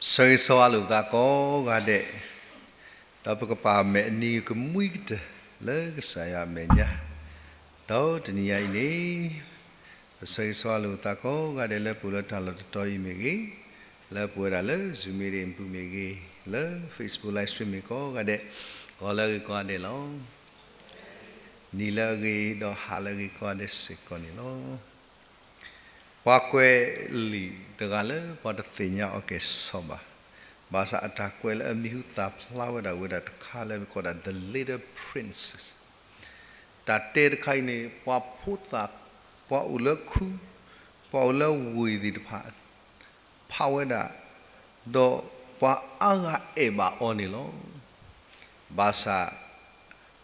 ဆၢဂ့ၤဆၢဝါလိာ်ပသးကိးဂၤဒဲး, ဒီးပကပာ်အမဲာ်အနံၤကမှံကတၢၢ်လၢကစၢ်ယွၤအမဲာ်ညါ, ဒီးတနံၤညါအံၤန့ၣ် ပဆၢဂ့ၤဆၢဝါလိာ်ပသးကိးဂၤဒဲးလၢပအိၣ်လၢတၢ်လီၢ်တတီၤအံၤမ့ၢ်ဂ့ၤ, လၢပဝဲဒၣ်လၢ Zoom meeting အပူၤမ့ၢ်ဂ့ၤ, လၢ Facebook live stream မ့ၢ်ဂ့ၤကိးဂၤဒဲး, ဂီၤလၢအဂ့ၤကိးဂၤဒဲးလီၤ. နံၤလၢအဂ့ၤဒီးဟါလၢအဂ့ၤကိးဂၤဒဲးစ့ၢ်ကီးန့ၣ်လီၤ. ပှၤကွဲးလံာ်တဂၤလၢပှၤတသ့ၣ်ညါအီၤကဲၣ်ဆိးဘၣ်, ဘၣ်ဆၣ်အတၢ်ကွဲးလၢအမံၤဟူသၣ်ဖျါဝဲဒၣ်ဝဲဒၣ်တခါလၢမ့ၢ်ကိးဒၣ် The Little Prince. တၢ်တဲတခါအံၤန့ၣ် ပှၤဖိသၣ်, ပှၤအိၣ်လၢခူ, ပှၤအိၣ်လၢဝ့ၢ်သ့ၣ်တဖၣ် ဖးဝဲဒၣ်, ဒီးပှၤအါဂၤအဲၣ်ဘၣ်အီၤန့ၣ်လီၤ. ဘၣ်ဆၣ်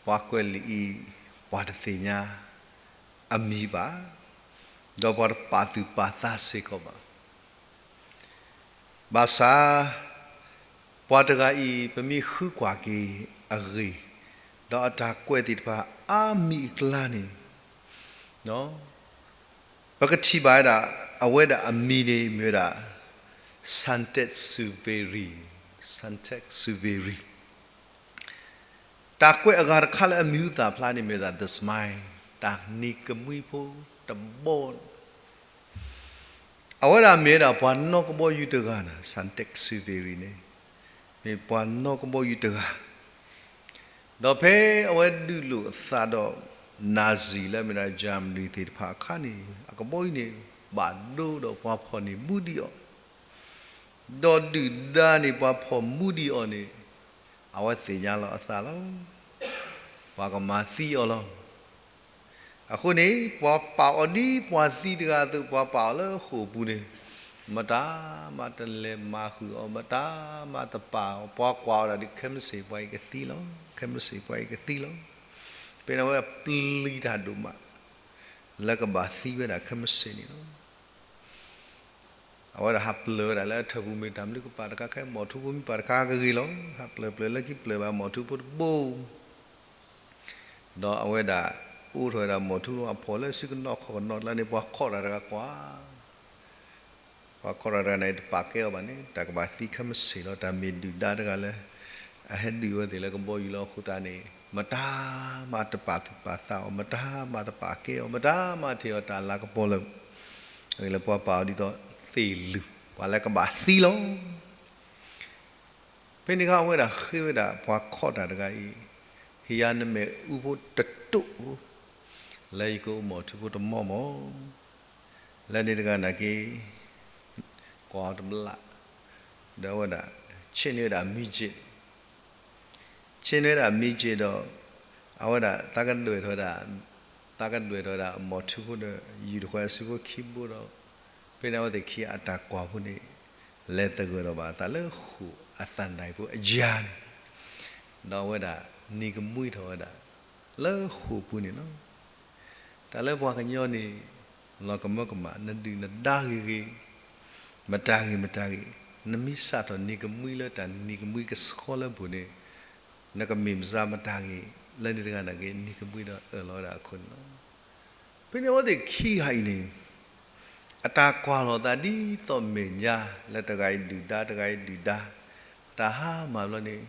ပှၤကွဲးလံာ်အံၤ ပှၤတသ့ၣ်ညါအမံၤဘၣ်, ဒီးပှၤတပာ်သူၣ်ပာ်သးစ့ၢ်ကီးဘၣ်. ဘၣ်ဆၣ် ပှၤတဂၤအံၤ ပမ့ၢ်ဃုကွၢ်က့ၤအဂ့ၢ်, ဒီးအတၢ်ကွဲးသ့ၣ်တဖၣ်အါမံၤအကျါန့ၣ် ပကထံၣ်ဘၣ်ဝဲဒၣ် အဝဲဒၣ်အမံၤန့ၣ်မ့ၢ်ဝဲဒၣ် Saint-Exupéry, Saint-Exupéry. တၢ်ကွဲးအဂၤတခါလၢအမံၤဟူသၣ်ဖျါန့ၣ်မ့ၢ်ဝဲဒၣ် The Smile, တၢ်နံၤကမှံဖိတဘီ အဝဲဒၣ်မ့ၢ်ဝဲဒၣ်ပှၤနီၣ်ကဘီယူၤတဂၤန့ၣ်, Saint-Exupéry န့ၣ် မ့ၢ်ပှၤနီၣ်ကဘီယူၤတဂၤ, ဒီးဖဲအဝဲဒုးလိာ်အသးဒီး Nazi လၢအမ့ၢ်ဒၣ် Germany သ့ၣ်တဖၣ်အခါန့ၣ် အကဘီယူၤန့ၣ် ဘၣ်ဒိဒီးပှၤဖီၣ်န့ၢ်မူဒံးအီၤ, ဒီးဒုၣ်ဒါန့ၣ် ပှၤဖီၣ်မူဒံးအီၤန့ၣ် အဝဲသ့ၣ်ညါလီၤအသးလီၤ. ပှၤကမၤသံအီၤလီၤ. အဃိန့ၣ် ပှၤပာ်အီၤဒ်ပှၤသံတဂၤအသိး, ပှၤပာ်အီၤလၢဃိာ်ပူၤန့ၣ်, မတၤမၤတလဲၤမၤဃုာ်အီၤ, မတၤမၤတပာ်အီၤ, ပှၤကွၢ်အီၤဒၣ်ဒ် ခဲမုၢ်ဆ့ၣ်ပှၤအံၤကသံလီၤ, ခဲမုၢ်ဆ့ၣ်ပှၤအံၤကသံလီၤ. ဖဲန့ၣ်အဝဲပျံၤတၢ်ဒိၣ်မး လၢကဘၣ်သံဝဲဒၣ်ခဲမုၢ်ဆ့ၣ်န့ၣ်လီၤ. အဝဲဒၣ်ဟးပျၢၤဝဲဒၣ်လၢအထၢၣ်ပူၤ, မ့ၢ်တၢ်မနုၤကပာ်တခါခဲ, မီၢ်ထူဖိမ့ၢ်ပာ်တခါကဂ့ၤလီၤ. ဟးပျၢၤပျၢၤလၢခံပျၢၤဘၣ်မီၢ်ထူဖိတဘိ ဒီးအဝဲဒၣ်အိးထီၣ်ဝဲဒၣ်မီၢ်ထူဖိအဖီၣ်လၢစုကနီၣ်ခီၣ်ကနီၣ်ကျါန့ၣ်, ပှၤခီၣ်တၢ်တဂၤကွၢ်, ပှၤခီၣ်တၢ်တဂၤန့ၣ် တပာ်ကဲအီၤဘၣ်န့ၣ် တၢ်ကဘၣ်သံခဲမုၢ်ဆ့ၣ်လီၤ. တၢ်မ့ၢ်ဒုၣ်ဒါတဂၤလၢ အဟဲဒုးဝဲသ့ၣ်လၢကဘီယူၤလီၤ. အဃိသတးန့ၣ် မတၤမၤတပာ်သူၣ်ပာ်သးအီၤ, မတၤမၤတပာ်ကဲအီၤ, မတၤမၤထံၣ်အီၤတၢ်လၤကပီၤလၢၤ, လၢပှၤပာ်အီၤဒ်သိးသ့ၣ်လုၢ်, ပှၤလၢကဘၣ်သံလီၤ. ဖဲန့ၣ်အခါ အဝဲဒၣ်ဃ့ဝဲဒၣ်ပှၤခီၣ်တၢ်တဂၤအံၤ, ဟ့ၣ်ယၤနမဲာ်အူဖိတတိာ်, လၢယကအိၣ်မီၢ်ထူဖိတမီၢ်မီၢ်, လၢန့ၣ်တဂၤနာ်က့ ကွၢ်အီၤတဘျီ, ဒီးအဝဲဒၣ် ဆ့ၣ်န့ၢ်ဝဲဒၣ်မံၤက့ၤ ဆ့ၣ်န့ၢ်ဝဲဒၣ်မံၤက့ၤဒီး အဝဲဒၣ်သးကဒွဲၣ်ထီၣ်ဝဲဒၣ်, သးကဒွဲၣ်ထီၣ်ဝဲဒၣ်မီၢ်ထူဖိဒီး ယူၤတဃဲအစုဖိခံဘိဒီး, ဖဲန့ၣ်အဝဲသ့ၣ်ခံဂၤအတၢ်ကွၢ်ဖိန့ၣ် လဲၤသဂၢၢ်ထီၣ်ဘၣ်အသးလၢဃိာ်အသၣ်ဒၢၣ်ဖိအယၤန့ၣ်, ဒီးအဝဲဒၣ်နံၤကမှံထီၣ်ဝဲဒၣ် လၢဃိာ်ပူၤန့ၣ်လီၤ. တၢ်လၢပှၤကညီန့ၣ် လီၤကမၢကမၣ်, နဒုၣ်နဒါဂ့ၤဂ့ၤ, မတၤဂ့ၤမတၤဂ့ၤ, နမ့ၢ်စးထီၣ်နံၤကမှံလၢတၢ်နံၤကမှံကဆှီလၢပူၤန့ၣ်, နကမ့ၢ်မစါမတၤဂ့ၤ, လၢန့ၣ်တဂၤနာ်က့ နံၤကမှံဒီးအၢၣ်လီၤဝဲဒၣ်အခိၣ်န့ၣ်လီၤ. ဖဲန့ၣ်အဝဲသ့ၣ်ခံဂၤအံၤန့ၣ် အတၢ်ကွၢ်လီၤသးဒ်သိးမဲာ်ညါ လၢတဂၤအံၤဒုၣ်ဒါ တဂၤအံၤဒုၣ်ဒါ, တၢ်ဟါမၢ်ဘျီန့ၣ်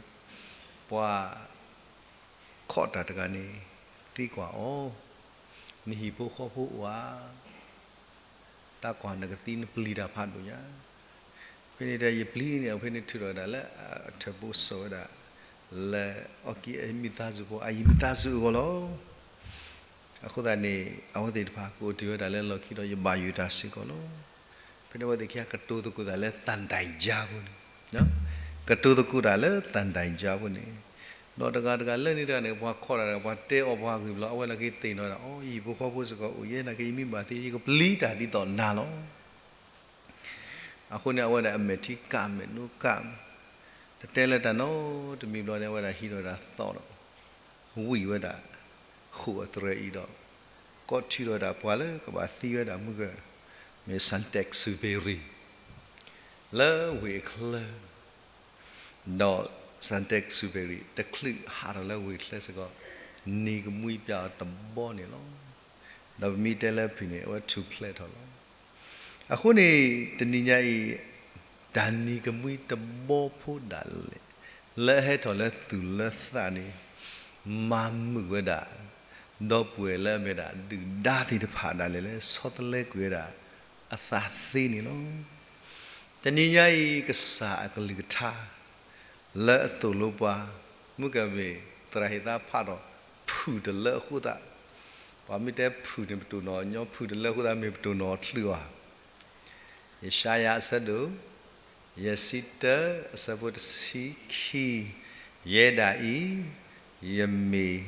ပှၤ ခီၣ်တၢ်တဂၤန့ၣ် သံကွၢ်အီၤ, နဟံၣ်ဖိဃီဖိအိၣ်ဧါ, သးကွၢ်နကသံနပျံၤတၢ်ဖးဒိၣ်ညါ, ဖဲန့ၣ်ဒီးယပျံၤန့ၢ်အီၤ, ဖဲန့ၣ်ထုးထီၣ်ဝဲဒၣ်လၢအထၢၣ်ပူၤစိာ်ဝဲဒၣ် လၢအီၣ်ကံအမိသားစုဖိ အယံၤမိသားစုအဂီၢ်လီၤ. အဃိသတးန့ၣ် အဝဲသ့ၣ်တဖၣ်ကအိၣ်တ့ၢ်ဝဲဒၣ်လၢလီၢ်ခံဒီးယဘၣ်ယိၣ်တၢ်စ့ၢ်ကီးလီၤ. ဖဲန့ၣ်အဝဲသ့ၣ်ခံဂၤကတိၤသကိးတၢ်လၢသၣ်ဒၣ်ယါဖိန့ၣ်, ကတိၤသကိးတၢ်လၢသၣ်ဒၣ်ယါဖိန့ၣ်, ဒီးတဂၤတဂၤလၢန့ၣ်တဂၤန့ၣ် ပှၤခီၣ်တၢ်တဂၤ ပှၤတဲအီၤပှၤဂ့ၢ်ဘျီ အဝဲနာ်က့သ့ၣ်နီၣ်ဝဲဒၣ် အိ ယဟံၣ်ဖိဃီဖိစ့ၢ်ကီးအိၣ်ယဲ နာ်က့ယမ့ၢ်ဘၣ်သံ ယကပျံၤတၢ်ဒ်သိးနၤလီၤ. အဃိန့ၣ် အဝဲဒၣ်အမဲာ်ထံကၣ်အမဲာ်နိကၣ်, တတဲလၢတၢ်နီတမံၤဘျီန့ၣ် အဝဲဒၣ်ဟံးထီၣ်ဝဲဒၣ်သီဒီး ဝံၣ်ဝဲဒၣ် ဃိာ်အသရၢအံၤဒီး ကိးထံၣ်ထီၣ်ဝဲဒၣ်ပှၤလၢကဘၣ်သံဝဲဒၣ်မုၢ်ဂၢၢ် မ့ၢ် Saint-Exupéry လၢဝ့ၢ်အချၢ, ဒီး Saint-Exupéry တချုးဟးထီၣ်လၢဝ့ၢ်ချၢစ့ၢ်ကီး နံၤကမှံပျဲအီၤတဘီန့ၣ်လီၤ. ဒီးပမ့ၢ်တဲလၢဖံးန့ၣ် အဝဲထူၣ်ဖျဲးထီၣ်လီၤ. အဃိန့ၣ် တနံၤညါအံၤ တၢ်နံၤကမှံတဘီဖိဒၣ်လဲာ် လၢအဟဲထီၣ်လၢသူၣ်လၢသးန့ၣ် မၤမုာ်ဝဲဒၣ် ဒီပုၢ်ဝဲၢ်လၢအမ့ၢ်ဒၣ်ဒုၣ်ဒါသ့ၣ်တဖၣ်ဒၣ်လဲာ်လၢဆီတလဲကွံာ်ဝဲဒၣ်အသးသ့န့ၣ်လီၤ. တနံၤညါအံၤ ကစၢ်အကလုၢ်ကထါ လၢအသိၣ်လိပှၤ မုၢ်ကမ့ၢ်သရၣ်ဟ့ၣ်သါဖးထီၣ် ဖုၣ်တလၢအဃိသတး, ပှၤမ့ၢ်တဲဖုၣ်န့ၣ် ပတိၢ်နီၣ်ညီဖုၣ်တလၢအဃိသတး မ့ၢ်ပတိၢ်နီၣ်ချုးအီၤ ယၡါယၤအဆၢဒိၣ် ယဲၢ်ဆံတၢ အဆၢဖိတဆံခံ, ယဲဒၣ်အံၤ ယမ့ၢ်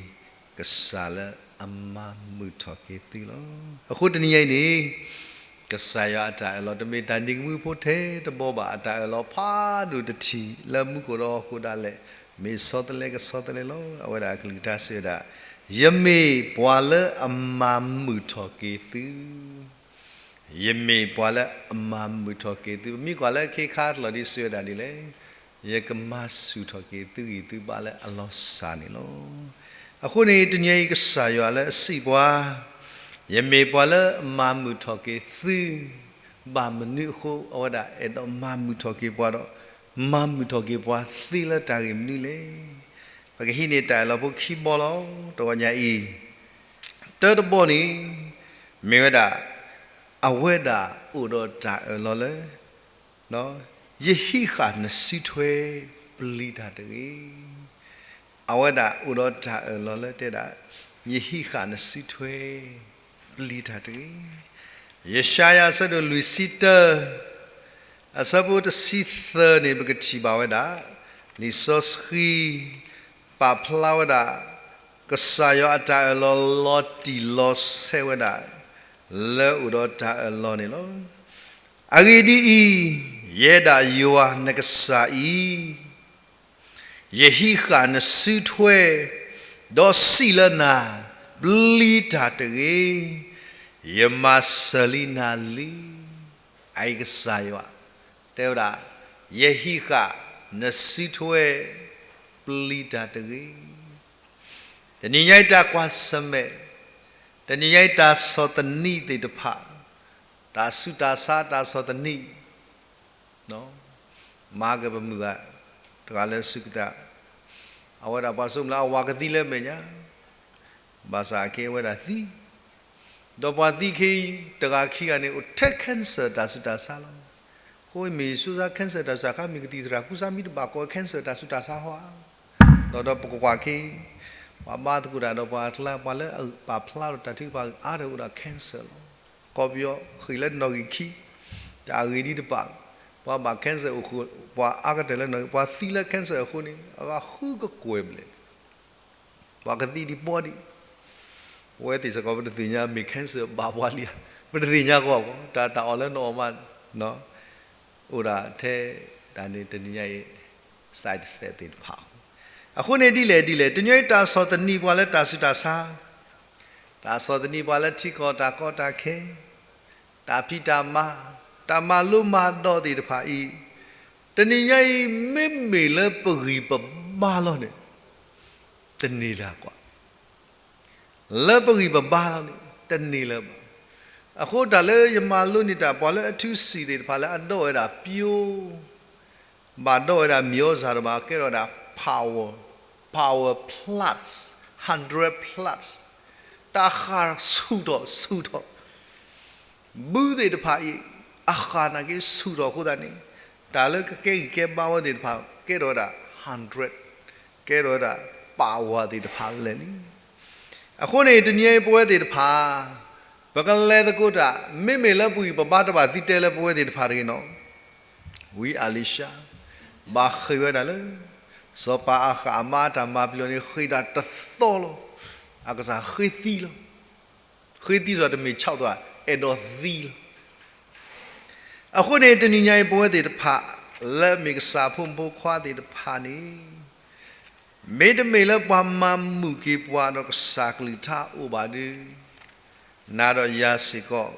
ကစၢ်လၢအမၤမုာ်ထီၣ်က့ၤသုလီၤ. အဃိတနံၤညါအံၤန့ၣ် ကစၢ်ယွၤအတၢ်အၢၣ်လီၤ တမ့ၢ်တၢ်နံၤကမှံဖိထဲတဘီဘၣ် အတၢ်အၢၣ်လီၤဖးဒိၣ်တထံၣ် လၢမူခိၣ်ဒီးဟီၣ်ခိၣ်ဒၣ်လဲာ် မ့ၢ်ဆီတလဲကဆီတလဲလီၤ. အဝဲဒၣ်အကလုၢ်ကထါစံးဝဲဒၣ်, ယမ့ၢ်ပှၤလၢအမၤမုာ်ထီၣ်က့ၤသု ယမ့ၢ်ပှၤလၢအမၤမုာ်ထီၣ်က့ၤသု, ပမ့ၢ်ကွၢ်လၢအခ့ခါတလီၢ်ဒ်စံးဝဲဒၣ်ဒ်လဲၣ်, ယကမၤဆူၣ်ထီၣ်က့ၤသုဂံၢ်သုဘါလၢအလီၤစၢ်န့ၣ်လီၤ. အဃိန့ၣ် တနံၤအံၤကစၢ်ယွၤလၢအစံးပှၤ, ယမ့ၢ်ပှၤလၢအမၤမုာ်ထီၣ်က့ၤသု, ဘၣ်မနုၤအဃိ အဝဲဒၣ်အဲၣ်ဒိးမၤမုာ်ထီၣ်က့ၤပှၤဒီး မၤမုာ်ထီၣ်က့ၤပှၤသ့လၢတၢ်ဂ့ၢ်မနုၤလဲၣ်. ပကဟံးန့ၢ်တၢ်အၢၣ်လီၤဖိခံဘီလီၤ. တဂီၢ်ညါအံၤ တၢတဘီန့ၣ် မ့ၢ်ဝဲဒၣ် အဝဲဒၣ်အိၣ်ဒီးတၢ်အၢၣ်လီၤလၢ ယဟံးဃာ်နစုထွဲ ပျံၤတၢ်တဂ့ၤ. အဝဲဒၣ်အိၣ်ဒီးတၢ်အၢၣ်လီၤလၢတဲဒၣ် ယဟံးဃာ်နစုထွဲ ပျံၤတၢ်တဂ့ၤ. ယၡါယၤအဆၢဒိၣ်လွံၢ်ဆံတၢ အဆၢဖိတဆံသၢန့ၣ် ပကထံၣ်ဘၣ်ဝဲဒၣ် လံာ်စီဆှံ ပာ်ဖျါဝဲဒၣ် ကစၢ်ယွၤအတၢ်အၢၣ်လီၤလီၤတံၢ်လီၤဆဲးဝဲဒၣ် လၢအိၣ်ဒီးတၢ်အၢၣ်လီၤန့ၣ်လီၤ. အဂ့ၢ်ဒ်အံၤ, ယဲဒၣ်ယွၤနကစၢ်အံၤ ယဟံးဃာ်နစုထွဲ ဒီးစံးလၢနၤ, ပျံၤတၢ်တဂ့ၤ, ယမၤစၢၤလံနၤလံ. အအံၤကစၢ်ယွၤ တဲဝဲဒၣ်, ယဟံးဃာ်နစုထွဲ ပျံၤတၢ်တဂ့ၤ. တနံၤညါအံၤတၢ်ကွၢ်ဆၢၣ်မဲာ်, တနံၤညါအံၤတၢ်ဆီၣ်သနံးသ့ၣ်တဖၣ်, တၢ်ဆူးတၢ်ဆါတၢ်ဆီၣ်သနံး မၤက့ၤပမုၢ်ဂၤ တဂၤလၢစုကတၢၢ်, အဝဲဒၣ်ပှၤဆိကမိၣ်လၢအဝၤကသံလၢမဲာ်ညါ, ဘၣ်ဆၣ်အကဲဝဲဒၣ်သံ, ဒီးပှၤသံခဲအံၤ တဂၤခံဂၤန့ၣ် အိၣ်ထဲ cancer တၢ်ဆူးတၢ်ဆါလီၤ. အဃိမ့ၢ်ဆူးဆါ cancer တၢ်ဆူးတၢ်ဆါ မ့ၢ်ကသံၣ်သရၣ်ကူစါမံတဘၣ်ကိး cancer တၢ်ဆူးတၢ်ဆါဟီဧါ. ဒီးဒီးပကကွၢ်ခဲအံၤ ပှၤဘါသကိးတၢ်ဒီးပှၤအကျါ ပှၤလၢအပာ်ဖျါထီၣ်တၢ်ထုကဖၣ်အါတအိၣ်ဒီး cancer လီၤ. ကီၢ်ပယီၤဃ့ၢ်လၢနီၣ်ဂံၢ်ခံ တၢ်အဂ့ၤဒ်တပာ်, ပှၤဘၣ် cancer အိၣ်ဃုာ် ပှၤအါကတၢၢ်လၢနီၣ်ဂံၢ် ပှၤသံလၢ cancer အဃိန့ၣ် အဂၤဃုကကွဲၢ်ဘျဲၣ်, ပှၤကသံဒံးပှီၢ်ဒံး, ပဝဲသ့ၣ်စ့ၢ်ကီး ပတသ့ၣ်ညါမ့ၢ် cancer ဘၣ်ပှၤလံဧါ, ပတသ့ၣ်ညါကီးဘၣ်, တၢ်တၢ်အီၣ်လၢနအီၣ်မး အိၣ်ဒၣ်ထဲတၢ်န့ၣ် တနံၤညါအံၤ side effect သ့ၣ်တဖၣ်အဃိ, အဃိန့ၣ်ဒ်လဲၣ်ဒ်လဲၣ် တနံၤညါအံၤတၢ်ဆီၣ်သနံးပှၤလၢတၢ်ဆူးတၢ်ဆါ, တၢ်ဆီၣ်သနံးပှၤလၢထံကီၢ်တၢ်ကီတၢ်ခဲ, တၢ်ဖံးတၢ်မၤ, တၢ်မၤလိမၤဒိးသ့ၣ်တဖၣ်အံၤ, တနံၤညါအံၤ မ့မ့ၢ်လၢပဂံၢ်ပဘါလီၤန့ၣ် တန့ၢ်လၢၤကွၢ် လၢပဂံၢ်ပဘါလီၤန့ၣ် တန့ၢ်လၢၤဘၣ်. အဃိတၢ်လၢယမၤလိန့ၢ်တၢ် ပှၤလၢအထုးစံာ်သ့ၣ်တဖၣ်လၢအဒိးဝဲဒၣ်ပျိ, ဘၣ်ဒိးဝဲဒၣ်မံၤအီၣ်စၢ်တဘၣ် ကဲထီၣ်ဝဲဒၣ် power, power plus, hundred plus, တၢ်ဃၢ်ဆူၣ်ထီၣ်ဆူၣ်ထီၣ် ဘုသ့ၣ်တဖၣ်အံၤ အဃၢ်နာ်က့ဆူၣ်ထီၣ်အဃိသတးန့ၣ် တၢ်လၢကကဲဂံၢ်ကဲဘါဝဲသ့ၣ်တဖၣ် ကဲထီၣ်ဝဲဒၣ် hundred, ကဲထီၣ်ဝဲဒၣ် power သ့ၣ်တဖၣ်လဲၣ်လံ. အဃိန့ၣ် တနံၤအံၤပဝဲသ့ၣ်တဖၣ် ပကလဲၤသကိးတၢ် မ့မ့ၢ်လၢပဂံၢ်ပဘါတဘၣ်သံတဲလၢပဝဲသ့ၣ်တဖၣ်တဂ့ၤနီၤ ဝံအလံၤၡါ ဘၣ်ဃ့ၢ်ဝဲဒၣ်လၢ စီၤပၤအၤဃးအမါအတၢ်မၤပျီၢ်န့ၣ် ဃ့ၢ်တၢ်တသီလီၤ. အကစၢ်ဃ့သံလီၤ. ဃ့သံစ့ၢ်တမ့ၢ်ဆီၣ်သီ အဲၣ်ဒိးသံလီၤ. အဃိန့ၣ် တနံၤညါအံၤ ပဝဲသ့ၣ်တဖၣ် လၢအမ့ၢ်ကစၢ်ဖိမုၣ်ဖိခွါသ့ၣ်တဖၣ်န့ၣ် မ့တမ့ၢ်လၢပှၤမၤမုာ်က့ၤပှၤဒီးကစၢ်ကလုၢ်ကထါအိၣ်ဘၣ်ဒီး နၤဒီးယၤစ့ၢ်ကီး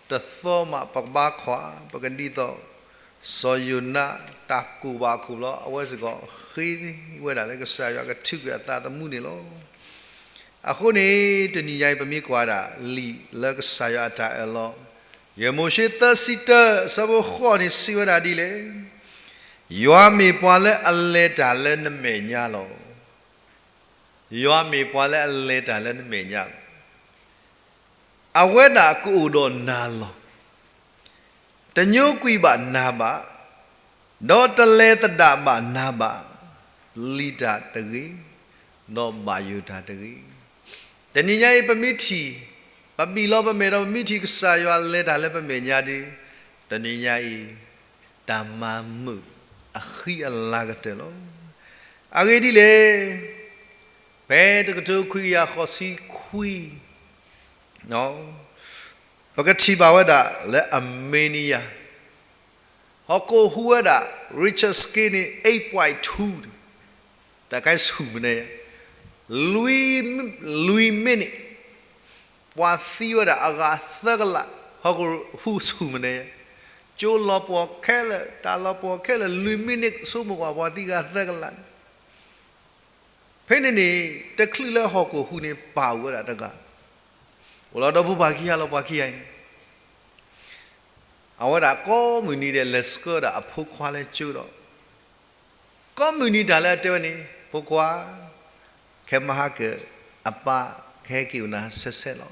တသီမး ပကဘၣ်ကွၢ် ပကဒ်သိး စီၤယိၤနါ တၢ်ကူၣ်ဘၣ်အခိၣ်လီၤ. အဝဲစ့ၢ်ကီး ဃ့ဝဲဒၣ်လၢကစၢ်ယွၤကထုးကွံာ်အသးသမူန့ၣ်လီၤ. အဃိန့ၣ် တနံၤညါအံၤ ပမ့ၢ်ကွၢ်ဒၣ်လံာ်လၢကစၢ်ယွၤအတၢ်အၢၣ်လီၤ, ယဲၢ်မိၤၡ့သၢဆံတၢ အဆၢဖိဃိးန့ၣ် စံးဝဲဒၣ်ဒ်လဲၣ် ယွၤမ့ၢ်ပှၤလၢအလဲၤတၢ်လၢနမဲာ်ညါလီၤ. ယွၤမ့ၢ်ပှၤလၢအလဲၤတၢ်လၢနမဲာ်ညါလီၤ. အဝဲဒၣ်ကအိၣ်ဒီးနၤလီၤ. တညိကွံာ်ဘၣ်နၤဘၣ်, ဒီးတလဲၤသဒၣ်ဘၣ်နၤဘၣ်, ပျံၤတၢ်တဂ့ၤ, ဒီးဘၣ်ယိၣ်တၢ်တဂ့ၤ. တနံၤညါအံၤပမ့ၢ်ထံၣ်, ပဘံၣ်လီၤပမဲာ်ဒီးပမ့ၢ်ထံၣ်ကစၢ်ယွၤလဲၤတၢ်လၢပမဲာ်ညါဒီး, တနံၤညါအံၤ တၢ်မၤမုာ်အဃံအလၤကတၢၢ်လီၤ. အဂ့ၢ်ဒ်လဲၣ်, ဖဲတကထိခွံကယၤဃိးဆံခွံ ပကထံၣ်ဘၣ်ဝဲဒၣ်လၢအမဲနံယၤ ဟီၣ်ခိၣ်ဟူးဝဲဒၣ် Richter scale န့ၣ် eight point two, တၢ်ခဲဆူၣ်မနဲ, လွံၢ်မံးနံး, ပှၤသံဝဲဒၣ်အဂၤသၢကလး, ဟီၣ်ခိၣ်ဟူးဆူၣ်မနဲ, ကၠိလီၤပှီၢ်ခဲလၢာ်, တၢ်လီၤပှီၢ်ခဲလၢာ် လွံၢ်မံးနံးဆိကမိၣ်ကွၢ် ပှၤသံဂၤသၢကလးန့ၣ်, ဖဲန့ၣ်န့ၣ် တချုးလၢဟီၣ်ခိၣ်ဟူးန့ၣ် ပာ်အိၣ်ဝဲဒၣ်တဂၤ, အိၣ်လီၤဒီးဖိပၢ်ခံဂၤလီၤပှၤခံဂၤအံၤန့ၣ်, အဝဲဒၣ်ကိးမုၢ်နံၤဒဲးလဲၤဆှၢဒၣ်အဖိခွါလၢကၠိဒီး, ကိးမုၢ်နံၤတၢ်လၢအတဲဝဲန့ၣ် ဖိခွါ, ခဲမဟါကၢၤ အပၢ်ကဟဲက့ၤအိၣ်နၤဆဲးဆဲးလီၤ.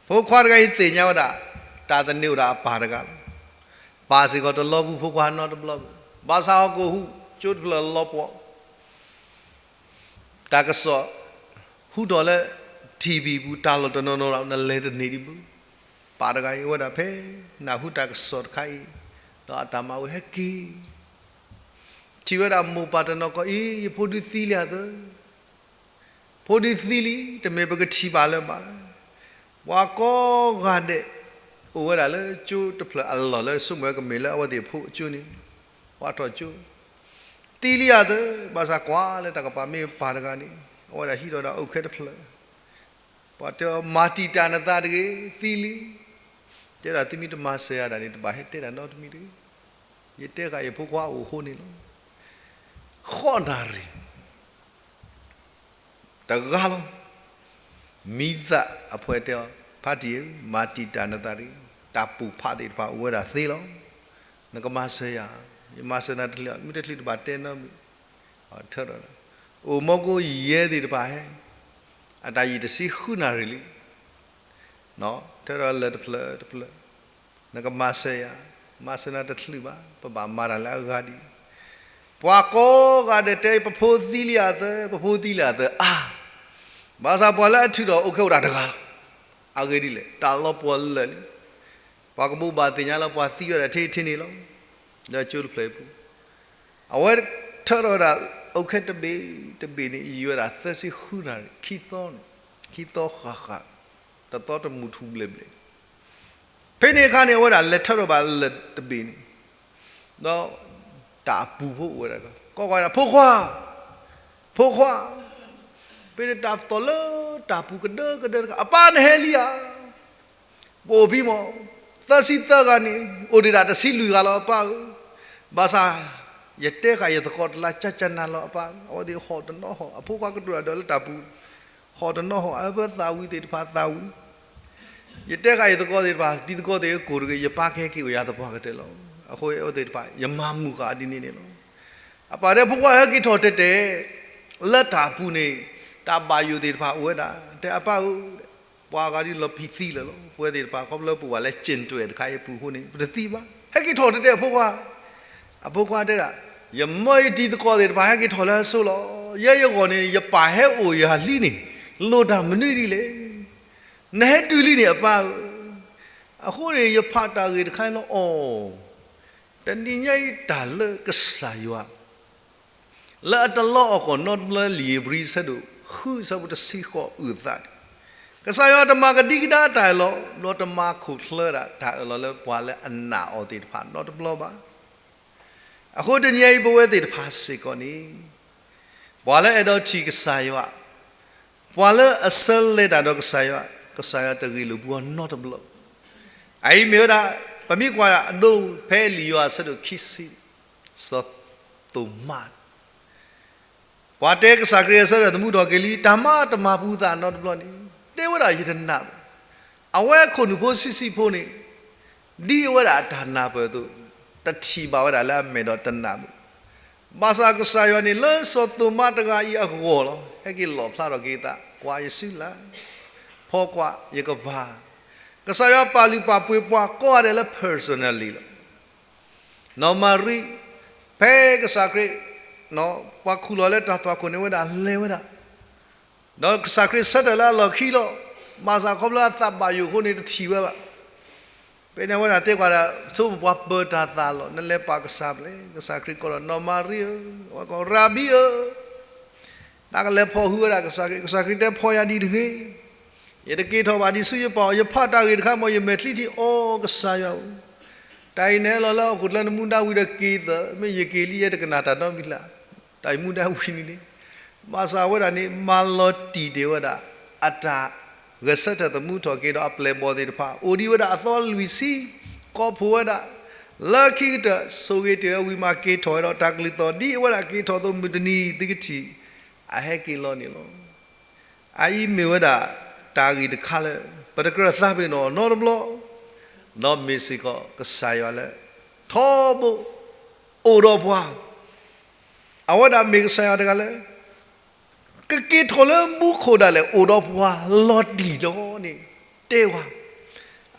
ဖိခွါတဂၤအံၤသ့ၣ်ညါဝဲဒၣ် တၢ်သန့ၤအိၣ်ဒၣ်အပၢ်တဂၤလီၤ. ပၢ်စ့ၢ်ကီးတလီၤပူၤ ဖိခွါနီတဘျီဘၣ်. ဘၣ်ဆၣ်ဟီၣ်ခိၣ်ဟူး ကၠိတဖျၢၣ်လီၤပှီၢ် တၢ်ကစီၣ်ဟူထီၣ်လၢ TV ပူၤ တၢ်လီၢ်တနီၤနီၤဒီး နလဲၤတန့ၢ်ဒံးဘၣ်. ပၢ်တဂၤအံၤဝဲဒၣ်ဖဲ နၢ်ဟူတၢ်ကစီၣ်တခါအံၤ, ဒီးအတၢ်မၤဝဲဟဲက့ၤ ထံၣ်ဝဲဒၣ်မိၢ်ပၢ်တနီၤကီးအံၤ ယဖိဒုးသံလံဧါသၢ, ဖိဒုးသံလံ, တမ့ၢ်ပကထံၣ်ဘၣ်လၢၤဘၣ်. ပှၤကိးဂၤဒဲး အိၣ်ဝဲဒၣ်လၢကၠိတဖျၢၣ်အလီၢ်လၢဆိကမိၣ်ဝဲကမ့ၢ်လၢအဝဲသ့ၣ်အဖိအကၠိန့ၣ်, ပှၤထီၣ်ကၠိ, သံလံဧါသၢ, ဘၣ်ဆၣ်ကွၢ်လၢတၢ်ကပၤမ့ၢ်ပၢ်တဂၤန့ၣ် အဝဲဒၣ်ဟံးထီၣ်ဒၣ်အုတ်ခဲတဖျၢၣ်, ပှၤတဲအီၤ မၤတံာ်တာ်နသးတဂ့ၤ, သံလံ. တဲဒၣ်သုမ့ၢ်တမၤစၢၤယၤဒၣ်န့ၣ် တဘၣ်ဟဲတဲတၢ်နီတမံၤတဂ့ၤ. ယတဲဃာ်ယဖိခွါအိၣ်အဃိန့ၣ်လီၤ. ဃိးနၣ်ရံၣ် တဂၤလီၤ. မံသးအဖှဲးတဲအီၤ, ဖါတံၢ်ဧၢ, မၤတံာ်တာ်နသးတဂ့ၤ, တၢ်ပိာ်ဖးသ့ၣ်တဖၣ်အိၣ်ဝဲဒၣ်သ့လီၤ. နကမၤစၢၤယၤ, ယမၤစၢၤနၤတချုး, မ့ၢ်တချုးတဘၣ်တဲနီတမံၤ. ထၢထီၣ်, အိၣ်မီကိယဲသ့ၣ်တဖၣ်ဟဲ, အတၢ်ယံာ်တဆံဃုနၣ်ရံၣ်လံ. ထၢထီၣ်လၢတဖျၢၣ်တဖျၢၣ်, နကမၤစၢၤယၤ, မၤစၢၤနၤတချုးဘၣ်, ပဘၣ်မၤတၢ်လၢအဂၤဒ်အံၤ. ပှၤကိးဂၤဒဲးတဲ ပဖိသံလံဧါသၢ, ပဖိသံလံဧါသၢအါ. ဘၣ်ဆၣ်ပှၤလၢအထုးထီၣ်အုတ်ခဲအိၣ်ဒၣ်တဂၤလီၤ. အဂ့ၢ်ဒ်လဲၣ်, တၢ်လီၤပှီၢ်လၢာ်လံ. ပှၤကဘိးဘၣ်သ့ၣ်ညါလၢပှၤသံဝဲဒၣ်ထဲထဲန့ၣ်လီၤ. လၢကၠိတဖျၢၣ်အံၤပူၤ, အဝဲထၢထီၣ်ဝဲဒၣ် အုတ်ခဲတဘ့ၣ်တဘ့ၣ်န့ၣ် ယံာ်ဝဲဒၣ်သၢဆံဃုနၣ်ရံၣ်, ခံသီန့ၣ်, ခံသီဃၣ်ဃၣ်, တသီတမုၢ်ထူၣ်ဘျဲၣ်ဘျဲၣ်. ဖဲန့ၣ်အခါန့ၣ် အဝဲဒၣ်လဲၤထၢထီၣ်ဘၣ်လၢာ်တဘ့ၣ်န့ၣ်, ဒီးတၢ်အပူၤဖိအိၣ်ဝဲဒၣ်, ကိးဂၤဒဲး ဖိခွါ, ဖိခွါ, ဖဲန့ၣ်တၢ်သီၣ်လၢတၢ်ပူၤကဒၢကဒၢတခါ, အပၢ်နဟဲလံဧါ. ပအိၣ်ဖဲမး, သၢဆံသၢဂၤန့ၣ် အိၣ်ဒံးဒၣ်တဆံလွံၢ်ဂၤလီၤ အပၢ်ဧၢ. ဘၣ်ဆၣ် ယတဲဃာ်ယသကိးတလါ ကၠၢ်ကၠၢ်နၤလီၤ အပၢ်ဧၢ, အဝဲသ့ၣ်ဟီၣ်တနီၤဟီၣ်, အဖိခွါကတိၤတၢ်ဒီးလၢတၢ်ပူၤ, ဟီၣ်တနီၤဟီၣ်, အဝဲသးဝံၤသ့ၣ်တဖၣ်သးဝံၤ, ယတဲဃာ်ယသကိးသ့ၣ်တဖၣ်, တံၤသကိးသ့ၣ်ဧၢ, ကိၢ်တဂ့ၤ, ယပၢ်ကဟဲက့ၤအိၣ်ယၤသပှၢ်ကတၢၢ်လီၤ. အဃိအဝဲသ့ၣ်တဖၣ် ယမၤမုာ်ဃာ်ဒ်န့ၣ်န့ၣ်လီၤ. အပၢ်တဲ ဖိခွါဟဲက့ၤထီၣ်တဲာ်တဲာ်, လၢတၢ်အပူၤန့ၣ် တၢ်ဘၣ်ယိၣ်သ့ၣ်တဖၣ်အိၣ်ဝဲဒၣ်, တဲအပၢ်ဧၢ, ပှၤဂၤဒ်လီၤဖံးသံလၢာ်လီၤ, ပဝဲသ့ၣ်တဖၣ် ခီဖျိပအိၣ်ဝဲလၢ ကျင့်တွင်း တခါအံၤအပူၤအဃိန့ၣ် ပတသံဘၣ်, ဟဲက့ၤထီၣ်တဲာ်တဲာ်အဖိခွါ. အဖိခွါတဲဒၣ်, ယမၢယတံၤသကိးသ့ၣ်တဖၣ် ဟဲက့ၤထီၣ်လၢအဆိလီၤ. ယဲယဂီၢ်န့ၣ် ယပၢ်ဟဲအိၣ်ယၤလံန့ၣ် လိၣ်တၢ်မနုၤဒ်လဲၣ်. နဟဲတုၤလံန့ၣ် အပၢ်ဧၢ. အဃိန့ၣ် ယဖးတၢ်ဂ့ၢ်တခါအံၤလီၤအီၤ, တနံၤညါအံၤတၢ်လၢကစၢ်ယွၤ လၢအတလီၤအီၣ်ကီၢ်နီတဘျီ လံာ်ဧ့ၤဘြံၤ အဆၢဒိၣ်ဃု အဆၢဖိတဆံဃိး အုၣ်သးန့ၣ်, ကစၢ်ယွၤတမၤကဒံကဒါတၢ်အၢၣ်လီၤ, ဒီးတမၤခိၣ်ချၢဒၣ်တၢ်အၢၣ်လီၤလၢပှၤလၢအနာ်အီၤသ့ၣ်တဖၣ်နီတဘျီဘၣ်. အဃိတနံၤအံၤ ပဝဲသ့ၣ်တဖၣ်စ့ၢ်ကီးန့ၣ် ပှၤလၢအဲၣ်ဒိးထံၣ်ကစၢ်ယွၤ, ပှၤလၢအဆၢလဲၤတၢ်ဒီးကစၢ်ယွၤ, ကစၢ်ယွၤတဂ့ၤလိာ်ပှၤနီတဘျီ. အအံၤမ့ၢ်ဝဲဒၣ် ပမ့ၢ်ကွၢ်ဒၣ်အဒိ ဖဲလံာ်ယိၤဟၣ်အဆၢဒိၣ်ခံဆံ, စီၤသိၤမါ ပှၤတဲကစၢ်ခရံာ်အဆၢထၢၣ်သမူထီၣ်က့ၤလံ, တၢ်မၤတမၤပူၤသးနီတဘျီန့ၣ်, တဲဝဲဒၣ်ယတနာ်ဘၣ်. အဝဲအခိၣ်နူာ်ဖိဆံးဆံးဖိန့ၣ်, ဒ်အဝဲဒၣ်အတၢ်နာ်ပၢၢ်အသိး, တၢ် တထံၣ်ဘၣ်ဝဲဒၣ်လၢအမဲာ်ဒီးတနာ်ဘၣ်. ဘၣ်ဆၣ်ကစၢ်ယွၤန့ၣ် လၢစီၤသိၤမါတဂၤအံၤအဂီၢ်လီၤ ဟဲက့ၤလီၣ်ဖျါထီၣ်က့ၤသး, ကွၢ်ယစုလၢ်, ဖီကွၢ်ယကပၤ. ကစၢ်ယွၤပာ်လုၢ်ပာ်ပှ့ၤပှၤကိးဂၤဒဲးလၢ personally လီၤ. နီၢ်မၤရံ, ဖဲကစၢ်ခရံာ် ပှၤခူၣ်လီၤလၢတၢ်သွၣ်ခိၣ်န့ၣ်ဝဲဒၣ်လဲၤဝဲဒၣ်, ဒီးကစၢ်ခရံာ်ဆၢထၢၣ်လၢအလီၢ်ခံလီၤ. ဘၣ်ဆၣ်ခီဖျိအသးဘၣ်ယိၣ်အဃိန့ၣ် တထံၣ်ဝဲဘၣ်. ဖဲန့ၣ်အဝဲဒၣ်တဲကွၢ်ဒၣ် ဆိပှၤပၢၤတၢ်သးလီၤ. နလဲၤပာ်ကစၢ်ပျဲၢ်, ကစၢ်ခရံာ်ကိးဒီး နီၢ်မၤရံဧၢ, အဝဲကိး ရၤဘံဧၢ, တၢ်ကလဲၤဖီၣ်ဟုဝဲဒၣ်ကစၢ်ခရံာ်, ကစၢ်ခရံာ်တဲဖီၣ်ယၤဒံးတဂ့ၤ, ယတက့ၤထီၣ်ဘၣ်ဒံးဆူယပၢ်အအိၣ်, ယဖးတၢ်ဂ့ၢ်တခါ မ်ယမဲာ်ချံထံၣ်အီၤကစၢ်ယွၤဧၢ, တၢ်အံၤနဟဲလီၤလၢဟီၣ်ခိၣ်ချၢနမူဒါဝံၤဒီးက့ၤသၢ, မ့ၢ်ယက့ၤလံယဲတကနၣ်တၢ်နီတမံၤလၢၤ, တၢ်အံၤမူဒါဝံၤန့ၣ်န့ၣ်, ဘၣ်ဆၣ်အဝဲဒၣ်န့ၣ် မၤလီၤတံၢ်ဒံးဝဲဒၣ် အတၢ်ဂဲၤဆၢထၢၣ်သမူထီၣ်က့ၤဒီးအပျဲၢ်အဘီၣ်သ့ၣ်တဖၣ် အိၣ်ဒံးဝဲဒၣ်အသီလွံၢ်ဆံ, ကိးဖှိၣ်ဝဲဒၣ် လၢခံကတၢၢ် ဆိၣ်ဂ့ၤတ့ၢ်ဝဲဝံၤမးက့ၤထီၣ်ဝဲဒီးတၢ်ကလုၢ်သီၣ်ဒ်အဝဲဒၣ်က့ၤထီၣ်အသိး မုၢ်တနံၤသုကထံၣ် အဟဲက့ၤလီၤန့ၣ်လီၤ. အအံၤမ့ၢ်ဝဲဒၣ် တၢ်ဂ့ၢ်တခါလၢ ပတကြၢးသးပ့ၤနီၣ်နီတဘျီ, ဒီးမ့ၢ်စ့ၢ်ကီးကစၢ်ယွၤလၢ ထီဘိ အိၣ်ဒီးပှၤ, အဝဲဒၣ်မ့ၢ်ကစၢ်ယွၤတဂၤလၢ ကက့ၤထီၣ်လၢမူခိၣ်ဒၣ်လဲာ် အိၣ်ဒီးပှၤလီၤတံၢ်လီၤန့ၣ် တဲဝဲ.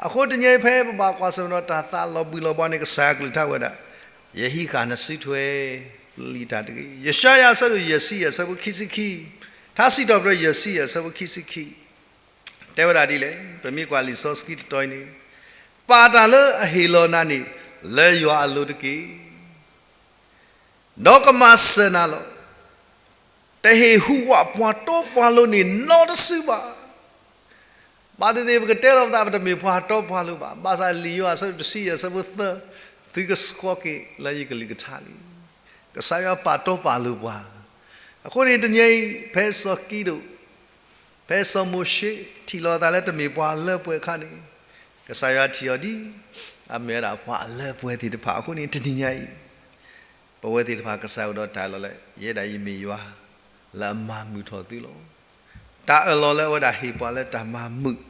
အဃိတနံၤအံၤဖဲပဘၣ်ကွၢ်ဆၢၣ်မဲာ်ဒီးတၢ်သးလီၤဘှံးလီၤဘှါန့ၣ် ကစၢ်ယွၤကလုၢ်ကထါဝဲဒၣ်, ယဟံးဃာ်နစုထွဲ ပျံၤတၢ်တဂ့ၤ. ယၡါယၤအဆၢဒိၣ်ယဲၢ်ဆံယဲၢ်အဆၢဖိခံဆံခံ, ထါစံးထီၣ်ပတြၢၤယဲၢ်ဆံယဲၢ်အဆၢဖိခံဆံခံ တဲဝဲဒၣ်ဒ်လဲၣ်, ပမ့ၢ်ကွၢ်လံာ်စီဆှံတတီၤအံၤန့ၣ်, ပာ်တၢ်လၢအဟ့ၣ်လီၤနၤန့ၣ် လၢယွၤအလိၤတက့ၢ်. ဒီးကမၤစၢၤနၤလီၤ. တဟ့ၣ်ဟူးဝးပှၤတီပှၤလိၤန့ၣ်နီတစုဘၣ်. ဘၣ်သ့ၣ်သ့ၣ်ပကတဲလီၤပသး ပတမ့ၢ်ပှၤတီပှၤလိၤဘၣ်. ဘၣ်ဆၣ်လံာ်ယိၤဟၣ်အဆၢဒိၣ်တဆံယဲၢ်အဆၢဖိသၢ, သုကဆှီက့ၤလၢယကလုၢ်ကထါလံ. ကစၢ်ယွၤပာ်တီပာ်လိၤပှၤ. အဃိန့ၣ်တနံၤအံၤ ဖဲစီၤကံဒိၣ် ဖဲစီၤမိၤၡ့ ထံၣ်လိာ်သးလၢတမ့ၢ်ပှၤအလၢအပှဲၤအခါန့ၣ်, ကစၢ်ယွၤထံၣ်အီၤဒ် အမ့ၢ်ဝဲဒၣ်ပှၤအလၢအပှဲၤသ့ၣ်တဖၣ်. အဃိန့ၣ်တနံၤညါအံၤ ပဝဲသ့ၣ်တဖၣ်ကစၢ်ယွၤအိၣ်ဒီးတၢ်အၢၣ်လီၤလၢ ယဲဒၣ်ယမ့ၢ်ယွၤ လၢအမၤမုာ်ထီၣ်သုလီၤ. တၢ်အၢၣ်လီၤလၢအဝဲဒၣ်ဟ့ၣ်ပှၤလၢတၢ်မၤမုာ်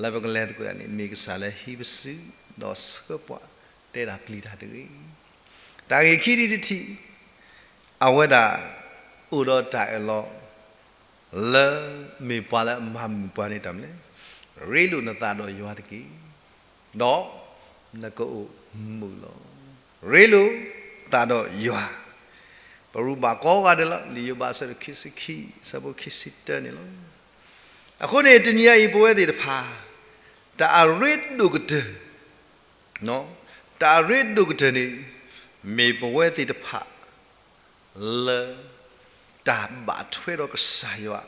လၢပကလဲၤသကိးတၢ်န့ၣ် မ့ၢ်ကစၢ်လၢဟံးပစု ဒီးဆှၢပှၤ တဲဒၣ်ပျံၤတၢ်တဂ့ၤ. တၢ်ဂ့ၢ်ခံထံၣ်တထံၣ်, အဝဲဒၣ် အိၣ်ဒီးတၢ်အၢၣ်လီၤ လၢမ့ၢ်ပှၤလၢအမၤမုာ်ပှၤန့ၣ်တၢ်မနုၤလဲၣ်, ရ့လိာ်နသးဒီးယွၤတက့ၢ်, ဒီးနကအိၣ်မုာ်လီၤ. ရ့လိာ်သးဒီးယွၤ, ပရူးဘၣ်ကိးဂၤဒဲးလီၤ. လံာ်ယိၤဘးအဆၢဒိၣ်ခံဆံခံ အဆၢဖိခံဆံတၢန့ၣ်လီၤ. အဃိန့ၣ် တနံၤညါအံၤ ပဝဲသ့ၣ်တဖၣ် တၢ်အရ့ဒိၣ်ကတၢၢ် တၢ်အရ့ဒိၣ်ကတၢၢ်န့ၣ် မ့ၢ်ပဝဲသ့ၣ်တဖၣ် လၢ တၢ်ဘၣ်ထွဲဒီးကစၢ်ယွၤ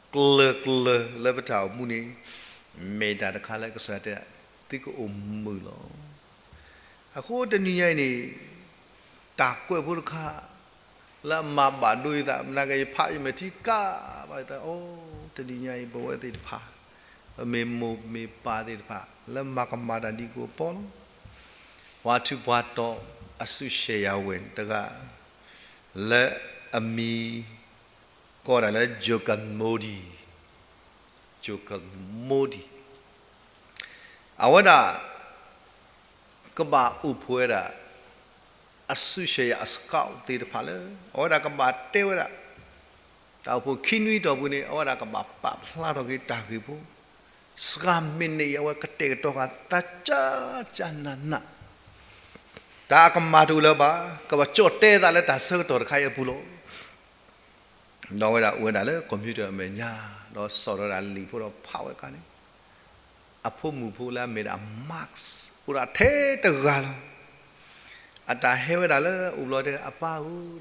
ကျၢၤကျၢၤလၢပတၢ်အိၣ်မူန့ၣ် မ့ၢ်တၢ်တခါလၢကစၢ်ယွၤတဲ သုကအိၣ်မုာ်လီၤ. အဃိတနံၤညါအံၤန့ၣ် တၢ်ကွဲးဖိတခါ လၢအမၤဘၣ်ဒိယသး မနၤကယဖးယမဲာ်ထံကါဘၣ်ယသး အိ တနံၤညါအံၤ ပဝဲသ့ၣ်တဖၣ် ပမ့ၢ်မိၢ်မ့ၢ်ပၢ်သ့ၣ်တဖၣ် လၢမၤကမၣ်တၢ်ဒ်ကိးပီလီၤ. ပှၤထူးပှၤတီၤအစုရှယ်ယာ်ဝဲၢ်တဂၤ လၢအမံၤ ကိးဒၣ်လၢ Jokal Modi, Jokal Modi အဝဲဒၣ် ကဘၣ်အိၣ်ဖှိၣ်ဝဲဒၣ် အစုရှယ်ယာ်အစကးသ့ၣ်တဖၣ်လၢ အဝဲဒၣ်ကဘၣ်တဲဝဲဒၣ် တၢ်အိၣ်ဖှိၣ်ခံနွံအတီၢ်ပူၤန့ၣ် အဝဲဒၣ်ကဘၣ်ပာ်ဖျါထီၣ်က့ၤတၢ်ဂ့ၢ်ဖိ စှၤမံးနံးအံၤ အဝဲကတဲာ်ကတီၤဃာ်သးကၠၢ်ကၠၢ်နးနး တၢ်ကမၣ်တအိၣ်လၢၤဘၣ် ကဘၣ်ကၠီၣ်တဲသးလၢတၢ်ဆၢကတီၢ်တခါအံၤအပူၤလီၤ. ဒီးအဝဲဒၣ်အိၣ်ဝဲဒၣ်လၢ computer အမဲာ်ညါ ဒီးစိာ်ထီၣ်ဝဲဒၣ်လံာ်ဖိဒီးဖးဝဲအခါန့ၣ် အဖိမုၣ်ဖိလၢအမ့ၢ်ဒၣ် Mark အိၣ်ဒၣ်ထဲတဂၤလီၤ. အတၢ်ဟဲဝဲဒၣ်လၢအိၣ်ဘျီတဲ အပၢ်ဧၢ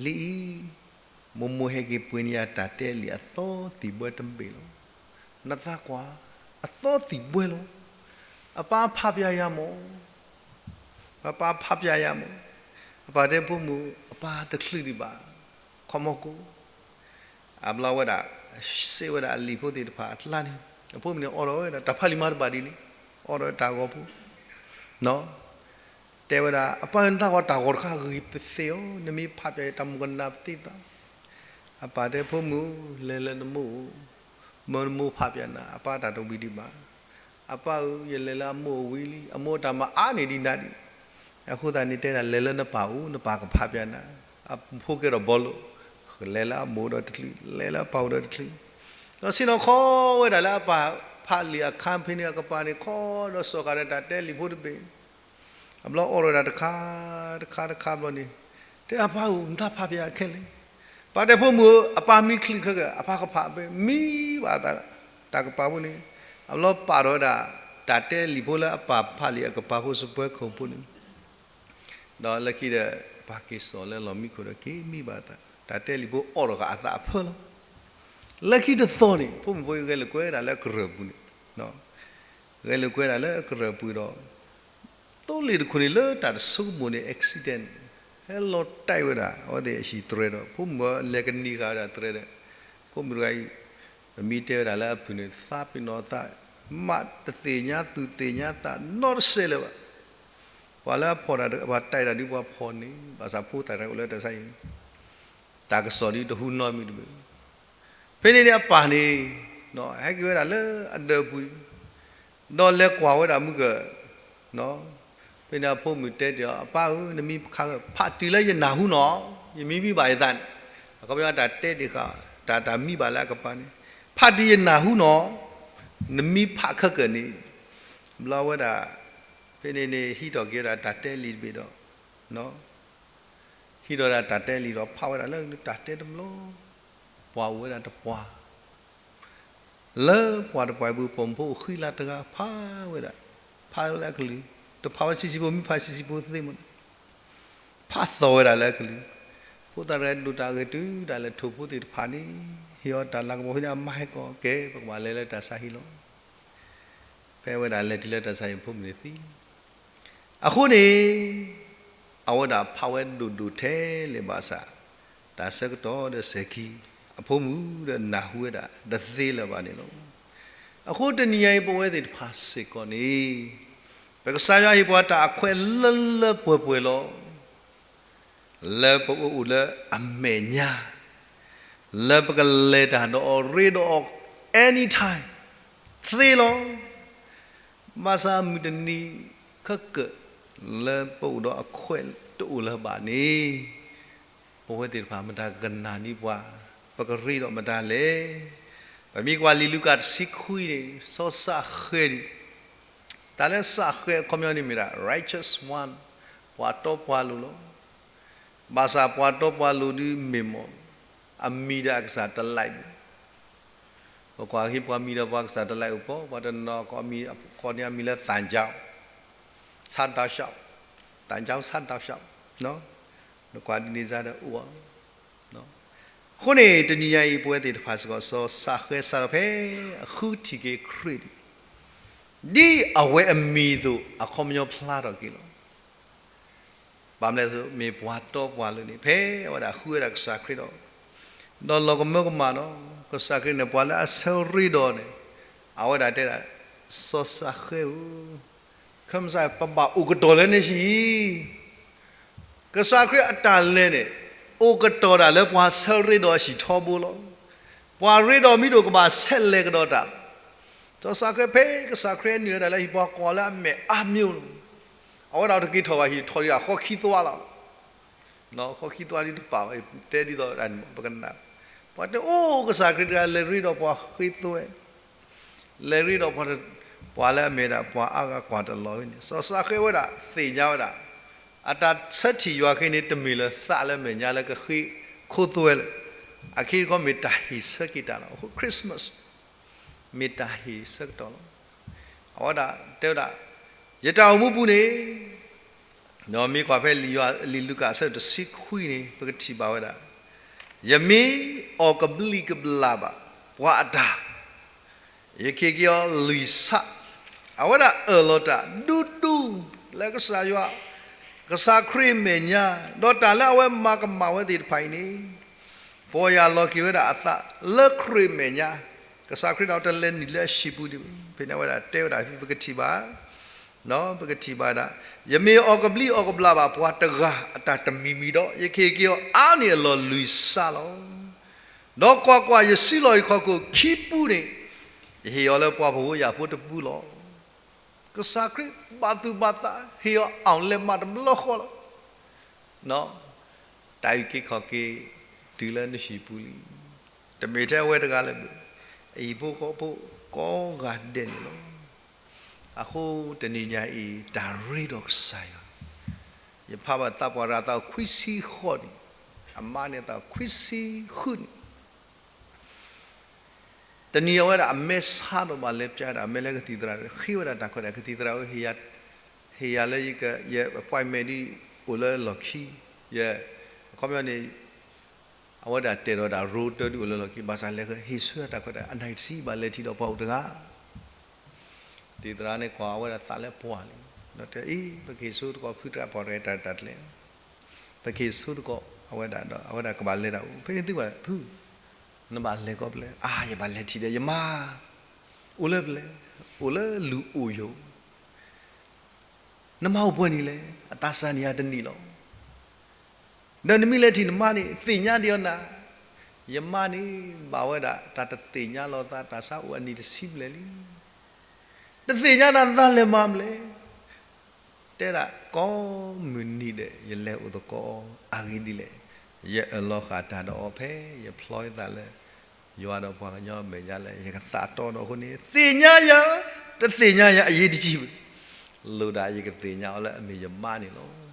လံာ်အံၤ မိၢ်မိၢ်ဟဲက့ၤပှ့ၤန့ၢ်ယၤတၢ်တဲလံာ်အသီသံၣ်ဘှဲတဘ့ၣ်လီၤ. နသးကွၢ် အသီသံၣ်ဘှဲလီၤ. အပၢ်ဖးပၠးယၤမး အပၢ်ဖးပၠးယၤမး. အပၢ်တဲဖိမုၣ် အပၢ်တချုးဒံးဘၣ် ခီမီကိ အဘျီဝဲဒၣ် စံးဝဲဒၣ်အလံာ်ဖိသ့ၣ်တဖၣ်အကျါန့ၣ် အဖိမုၣ်န့ၣ်အိးထီၣ်ဝဲဒၣ် တၢ်ဖးလံာ်မၤတဘၣ်ဒ်န့ၣ် အိးထီၣ်ဝဲတၢ်ဂီၤဖိ တဲဝဲဒၣ် အပၢ်ဧၢ နသးကွၢ်တၢ်ဂီၤတခါဂ့ၤပသ့ၣ်ဧၢ, နမ့ၢ်ဖးပၠးယတၢ်မူကနၣ်ပသ့ၣ်သး. အပၢ်တဲဖိမုၣ် လဲၤလၢနမိၢ်အိၣ်, မၢနမိၢ်ဖးပၠးနၤ, အပၢ်တၢ်တဝံၤဒံးဘၣ်. အပၢ်ဧၢ ယလဲၤလၢအမိၢ်အဝံၤလံ, အမိၢ်တၢ်မၤအါန့ၢ်ဒံးနၤဒံး. အဃိသတးန့ၣ်တဲဒၣ် လဲၤလၢနပၢ်အိၣ် နပၢ်ကဖးပျဲနၤ, အဖိကဲထီၣ်ဘီလိၣ်, လဲၤလၢအမိၢ်အိၣ်ဒီးတချုး, လဲၤလၢအပၢ်အိၣ်ဒီးတချုး, ဒီးဆ့ၣ်နီၤခီဝဲဒၣ်လၢအပၢ်ဖးလံာ်အခါဖဲန့ၣ် အကပၤန့ၣ် ခီဒီးစိာ်ဃာ်ဒီးတၢ်တဲလံာ်ဖိတဘ့ၣ်, အဘျီအိးထီၣ်ဒၣ်တခါ, တခါတခါဘျီန့ၣ်, တဲအပၢ်ဧၢ နတၢ်ဖးပျဲအခဲလဲၣ်, ပၢ်တဲဖိမုၣ်ဧၢ အပၢ်မံချုးခဲကၢာ် အပၢ်ကဖးပျဲ မံဘၣ်အသး, တၢ်ကပၤဖိန့ၣ်, အဘျီပာ်ထီၣ်ဝဲဒၣ် တၢ်တဲလံာ်ဖိလၢအပၢ်ဖးလံာ်အကပၤဖိစပွဲခိၣ်ဖိန့ၣ် ဒီးလၢခံဒီး ပှၤက့ၤစိာ်လၢလီၢ်မံခိၣ်ဒီးက့ၤမံဘၣ်အသး, တၢ်တဲလံာ်ဖိအိးထီၣ်ဃာ်အသးအဖၢလီၤ. လၢခံတသီန့ၣ် ဖိမုၣ်ဖိဂဲၤလိာ်ကွဲဒၣ်လၢကရၢၢ်ပူၤန့ၣ်, ဂဲၤလိာ်ကွဲဒၣ်လၢကရၢၢ်ပူၤဒီး သိလ့ၣ်တခိၣ်န့ၣ်လၢတၢ်တဆိကမိၣ်န့ၣ် accident ဟဲလီၤတဲာ်ဝဲဒၣ် အဝဲသ့ၣ်အဟံၣ်သရဲဒီး ဖိမုၣ်အလဲၤကနံၤဃာ်ဝဲဒၣ်သရဲဒီး ဖိမုၣ်တဂၤအံၤ ပမ့ၢ်တဲဝဲဒၣ်လၢအဖုၣ်န့ၣ် သးပ့ၤနီၣ်သး, မးတသ့ၣ်ညါသူၣ်သ့ၣ်ညါသးနီတစဲးလၢၤဘၣ်. ပှၤလၢအဖီၣ်တၢ် ပှၤတဲတၢ်ဒုးပှၤဖီၣ်န့ၣ် ဘၣ်ဆၣ်ဖိသၣ်တဂၤအိၣ်လၢတၢ်ဆါဟံၣ် တၢ်ကစီၣ်ဒုးတဟူနီတမံၤတဘၣ်. ဖဲန့ၣ်န့ၣ်အပၢ်န့ၣ် ဟဲက့ၤဝဲဒၣ်လၢအဒၢးပူၤ ဒီးလဲၤကွၢ်ဝဲဒၣ်မုၢ်ကၢၢ်, ဖဲန့ၣ်အဖိမုၣ်တဲတ့ၢ်အီၤ အပၢ်ဧၢ နမံခး ဖးတုၤလၢယနၢ်ဟူနီၤ, ယမံမံဘၣ်ယသးန့ၣ်, အခီပညီတၢ်တဲတ့ၢ်ဃာ် တၢ်တၢ်မံဘၣ်လၢအကပၤန့ၣ်, ဖးတုၤယနၢ်ဟူနီၤ, နမံဖးခဲကၢာ်န့ၣ်, ဘျီဝဲဒၣ် ဖဲန့ၣ်န့ၣ် ဟံးထီၣ်က့ၤဝဲဒၣ်တၢ်တဲလံာ်တဘ့ၣ်ဒီး ဟံးထီၣ်ဒၣ်တၢ်တဲလံာ်ဒီးဖးဝဲဒၣ်လၢတၢ်တဲတဘျီ, ပှၤအိၣ်ဝဲဒၣ်တပှၢ်, လၢပှၢ်တပှၢ်အပူၤ ပိာ်မုၣ်ဖိအိၣ်ဃံလၤတဂၤဖးဝဲဒၣ်, ဖးလၢအကလုၢ်, တဖးဝဲဆံးဆံးဖိ မ့ၢ်ဖးဆံးဆံးဖိသ့မး, ဖးသီၣ်ဝဲဒၣ်လၢအကလုၢ်, ဖိသၣ်တဂၤဒိၣ်တၢ်ဂဲၤတုၤဒၣ်လဲာ် ထိၣ်ဖိသ့ၣ်တဖၣ်န့ၣ် ဟ့ၣ်အီၤတၢ်လၤကပီၤဖဲန့ၣ် အမါဟဲကိးကဲ ပကဘၣ်လဲၤလၢတၢ်ဆါဟံၣ်လီၤ. ဖဲဝဲဒၣ်လဲၤတုၤလၢတၢ်ဆါဟံၣ် ဖိမုၣ်န့ၣ်သံ အဃိန့ၣ် အဝဲဒၣ်ဖးဝဲဒိၣ်ဒိၣ်ထဲလဲၣ်ဘၣ်ဆၣ် တၢ်ဆၢကတီၢ်ဒီးစဲၤခံ အဖိမုၣ်ဒီးနၢ်ဟူဝဲဒၣ်တသ့လၢၤဘၣ်န့ၣ်လီၤ. အဃိတနံၤညါအံၤ ပဝဲသ့ၣ်တဖၣ်စ့ၢ်ကီးန့ၣ် ပကစၢ်ယွၤဟ့ၣ်ပှၤတၢ်အခွဲးလၢလၢပှဲၤပှဲၤလီၤ. လၢပကအိၣ်လၢအမဲာ်ညါ, လၢပကလဲၤတၢ်ဒီးအီၤရ့ဒီးအီၤ anytime သ့လီၤ. ဘၣ်ဆၣ်မုၢ်တနံၤခဲကၢၣ် လၢပအိၣ်ဒီးအခွဲးတအိၣ်လၢၤဘၣ်န့ၣ် ပဝဲသ့ၣ်တဖၣ်မတၤကကနၣ်ဒံးပှၤ, ပကရ့ဒီးမတၤလဲၣ်. ပမ့ၢ်ကွၢ်လံာ်လူၤကၣ်တဆံခွံန့ၣ် စီၤစးဃဲဒံး, တၢ်လၢစးဃဲအခီပညီန့ၣ်မ့ၢ်ဒၣ် righteous one, ပှၤတီပှၤလိၤလီၤ. ဘၣ်ဆၣ်ပှၤတီပှၤလိၤဒုးမ့ၢ်မ့ၢ် အမံၤဒီးအကစၢ်တလဲးဘၣ်. ပကွၢ်က့ၤပှၤမံၤဒီးပှၤကစၢ်တလဲးအိၣ်ဖဲ ပှၤတနီၤကိးမံၤ ကိးန့ၢ်အမံၤလၢသးကၠီ, ဆၣ်တၢ်ရှီ, သးကၠီဆၣ်တၢ်ရှီ, နကွၢ်ဒ်န့ၣ်စ့ၢ်ဒီးအိၣ်ဧါ. အဃိန့ၣ် တနံၤညါအံၤ ပဝဲသ့ၣ်တဖၣ်စ့ၢ်ကီး စီၤစးဃဲစးထီၣ်ဖဲ အဃုထံၣ်က့ၤခရံာ်န့ၣ် ဒ်အဝဲအမံၤအသိး အခီပညီဖျါထီၣ်က့ၤလီၤ. ဘၣ်မနုၤလဲၣ် မ့ၢ်ပှၤတီပှၤလိၤန့ၣ် ဖဲအဝဲဒၣ်ဃုဝဲဒၣ်ကစၢ်ခရံာ်ဒီး ဒီးလီၤကမၢကမၣ်ဒီး ကစၢ်ခရံာ်န့ၣ် ပှၤလၢအဆၢရ့ဒီးန့ၣ် အဝဲဒၣ်တဲဒၣ် စီၤစးဃဲဧၢ, ခၢမစၢ် ပဘၣ်အိၣ်ကတီၢ်လၢနဟံၣ် ကစၢ်ခရံာ်အတၢ်လဲၤန့ၣ် အိၣ်ကတီၢ်ဒၣ်လၢပှၤဆၢရ့ဒီးအဟံၣ်ထီဘိလီၤ. ပှၤရ့ဒီးမ့ၢ်တအိၣ် ကဘၣ်ဆဲးလဲၤကဒီးတၢ်လီၤ. စီၤစးဃဲ ဖဲကစၢ်ခရံာ်ဟဲနုာ်ဝဲဒၣ်လၢဟံၣ် ပှၤကိးလၢအမဲာ်အါမျိၤလီၤ. အဝဲဒၣ်တက့ၤထီၣ်ဘၣ်ဟံၣ် ထီၣ်ဒံးအဃီခံသွါလီၤ. ဃီခံသွါဒ်တပာ်ဘၣ် တဲဒ်သိးဒၣ်န့ၣ် ပကနၣ် ပှၤတဲအိၣ် ကစၢ်ခရံာ်တဂၤလဲၤရ့ဒီးပှၤဃ့သွဲ လဲၤရ့ဒီးပှၤ ပှၤလၢအမ့ၢ်ဒၣ်ပှၤအါဂၤကွၢ်တလီၤဝဲန့ၣ် စီၤစးဃဲဝဲဒၣ်သ့ၣ်ညါဝဲဒၣ် အတၢ်ဆၢထံၣ်ယွၤခ့န့ၣ် တမ့ၢ်လၢသးလၢမဲာ်ညါလၢကဃ့ခိသွဲလၢာ်, အခံတခီမ့ၢ်တၢ်ဟ့ၣ်ဆၢက့ၤတၢ်လီၤ. အဃိ Christmas မ့ၢ်တၢ်ဟ့ၣ်ဆၢကတီၢ်လီၤ. အဝဲဒၣ်တဲဝဲဒၣ် ယတၢ်အိၣ်မူပူၤန့ၣ် ဒီးမ့ၢ်ကွၢ်ဖဲလံာ်ယွၤ လံာ်လူၤကၣ်အဆၢတဆံခွံန့ၣ် ပကထံၣ်ဘၣ်ဝဲဒၣ် ယမ့ၢ်အီၣ်ကဘျံးကဘျၣ်ဘၣ် ပှၤအတၢ် ယကဟ့ၣ်က့ၤအီၤလွံၢ်ဆၣ်. အဝဲဒၣ်အၢၣ်လီၤတၢ်ဒူဒူ လၢကစၢ်ယွၤ ကစၢ်ခရံာ်မဲာ်ညါ ဒီးတၢ်လၢအဝဲမၤကမၣ်ဝဲသ့ၣ်တဖၣ်အံၤန့ၣ် ပီၢ်ယၢ်လီၤက့ၤဝဲဒၣ်အသးလၢခရံာ်မဲာ်ညါ, ကစၢ်ခရံာ်ဒီးတလဲၤနုာ်လၢအဟံၣ်ပူၤဒံးဘၣ်. ဖဲန့ၣ်အဝဲဒၣ်တဲဝဲဒၣ် ပကထံၣ်ဘၣ် ပကထံၣ်ဘၣ်ဒၣ် ယမ့ၢ်အီၣ်ကဘျံးအီၣ်ကဘျၣ်ဘၣ်ပှၤတဂၤအတၢ်တမံၤမံၤဒီး ယကဟ့ၣ်က့ၤအီၤအါန့ၢ်အလီၢ်လွံၢ်ဆၣ်လီၤ. ဒီးကွၢ်ကွၢ်, ယစုလီၤယခီၣ်ခိၣ်ခံပူန့ၣ် ယဟ့ၣ်အီၤလၢပှၤဖှီၣ်ဖိယာ်ဖိတပူလီၤ. ကစၢ်ခရံာ်ဘၣ်သူၣ်ဘၣ်သး ဟ့ၣ်အီၤအီၤလဲၤမးတဘျီဃီလီၤ. တၢ်အုၣ်က့ၤခီၣ်က့ၤ တုၤလၢနဟံၣ်ပူၤလံ. တမ့ၢ်ထဲအဝဲတဂၤလၢၤဘၣ်, အဟံၣ်ဖိဃီဖိကိးဂၤဒဲးန့ၣ်လီၤ. အဃိတနံၤညါအံၤ တၢ်ရ့ဒီးကစၢ်ယွၤ, ယဖးဘၣ်သးပှၢ်တၢ်သးခွံဆံဃိးနံၣ်, အမါန့ၣ်သးခွံဆံဃုနံၣ် တနံၤအဝဲဒၣ်အမဲာ်ဆါဒီးဘၣ်လဲၤပျးဒၣ်အမဲာ်လၢကသံၣ်သရၣ်, ဃ့ဝဲဒၣ်တၢ်ခွဲးတၢ်ယာ်, ကသံၣ်သရၣ်ဧၢ, ဟ့ၣ်ယၤလၢယက ယ appointment ဒ်အိၣ်လၢလီၢ်ခံ, ယ အခီပညီန့ၣ် အဝဲဒၣ်တဲာ်ဒီးတၢ်ရိတၢဒ်အိၣ်လၢလီၢ်ခံ, ဘၣ်ဆၣ်လဲၤဟ့ၣ်ဆူတၢ်ခွဲးတၢ်ယာ် အနံၣ်တဆံဘၣ်လဲၤထံၣ်ဒီးပှၤအိၣ်တဂၤ သံၣ်သရၣ်န့ၣ်ကွၢ်အဝဲဒၣ်သးလၢပှၢ်လံ, ဒီးတဲအံၤ ပကဟ့ၣ်ဆူသကိးဖုသရၣ်ပှၤတဂၤတၢ်ရဲၣ်တၢ်ကျဲၤ, ပကဟ့ၣ်ဆူသကိးအဝဲဒၣ်ဒီး အဝဲဒၣ်ကဘၣ်လဲၤတၢ်အိၣ်, ဖဲန့ၣ်သုဘၣ်ဖု, နဘၣ်လဲၤကီးပလဲၣ်, အါ ယဘၣ်လဲၤထံၣ်ဒီးယမါ, အိၣ်လၢပလဲၣ်, အိၣ်လၢလူၢ်အိၣ်ယိာ် နမါအိၣ်ပှဲၤနံၣ်လဲၣ်, အသးစၢ်န့ၣ်ယၤတနံၣ်လီၤ. ဒီးနမ့ၢ်လဲၤထံၣ်နမါန့ၣ် သ့ၣ်ညါဒံးအီၤနၤ, ယမါန့ၣ် ဘၣ်ဝဲဒၣ်တၢ်တသ့ၣ်ညါလီၤသး တၢ်ဆါအိၣ်အနံၣ်တဆံဘျဲၣ်လံ, တသ့ၣ်ညါနၤသးလဲၤမၤမလဲၣ်, တဲဒၣ်ကိးမုၢ်နံၤဒဲး ယလဲၤအိၣ်သကိးအဂ့ၢ်ဒ်လဲၣ်, ယအၢၣ်လီၤဃာ်တၢ်ဒီးအီၤဖဲ ယဖျီယသးလၢ ယွၤဒီးပှၤကညီမဲာ်ညါလၢ ယကသးတီဒီးအဃိန့ၣ် သ့ၣ်ညါယၤ, တသ့ၣ်ညါယၤ အရေးတကြီးဘၣ်, လိၣ်ဒၣ်ယကသ့ၣ်ညါအီၤလၢအမ့ၢ်ယမါန့ၣ်လီၤ.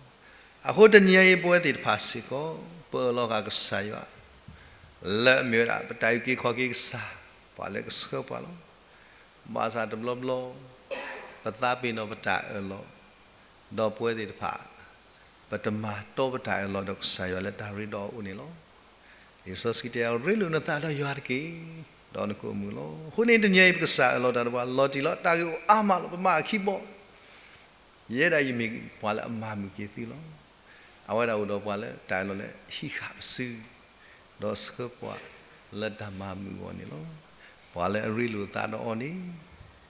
အဃိတနံၤအံၤ ပဝဲသ့ၣ်တဖၣ်စ့ၢ်ကီး ပအၢၣ်လီၤဃာ်ကစၢ်ယွၤ လၢအမ့ၢ်ဝဲဒၣ် ပတၢ်အုၣ်က့ၤခီၣ်က့ၤကစၢ်, ပှၤလၢကဆှၢပှၤလီၤ. ဘၣ်ဆၣ်တဘျီဘျီ ပသးပ့ၤနီၣ်ပတၢ်အၢၣ်လီၤ, ဒီးပဝဲသ့ၣ်တဖၣ် ပတမၤတီပတၢ်အၢၣ်လီၤဒီးကစၢ်ယွၤလၢတၢ်ရ့ဒီးအအိၣ်န့ၣ်လီၤ. လံာ်စီဆှံတဲ ရ့လိာ်နသးဒီးယွၤတက့ၢ်, ဒီးနကအိၣ်မုာ်လီၤ. အဃိန့ၣ်တနံၤအံၤ ပကစၢ်အၢၣ်လီၤတၢ်ဒီးပှၤလီၤတံၢ်လီၤ, တၢ်ဂ့ၢ်အိၣ်အါမးလီၤ, ပမၤအခံဘီ ယဲဒၣ်ယမ့ၢ်ပှၤလၢအမၤမုာ်က့ၤသုလီၤ. အဝဲဒၣ်အိၣ်ဒီးပှၤလၢတၢ်အၢၣ်လီၤလၢဟံးဃာ်ပစု, ဒီးဆှၢပှၤလၢတၢ်မၤမုာ်အဂီၢ်န့ၣ်လီၤ. ပှၤလၢအရ့လိာ်သးဒီးအီၤန့ၣ်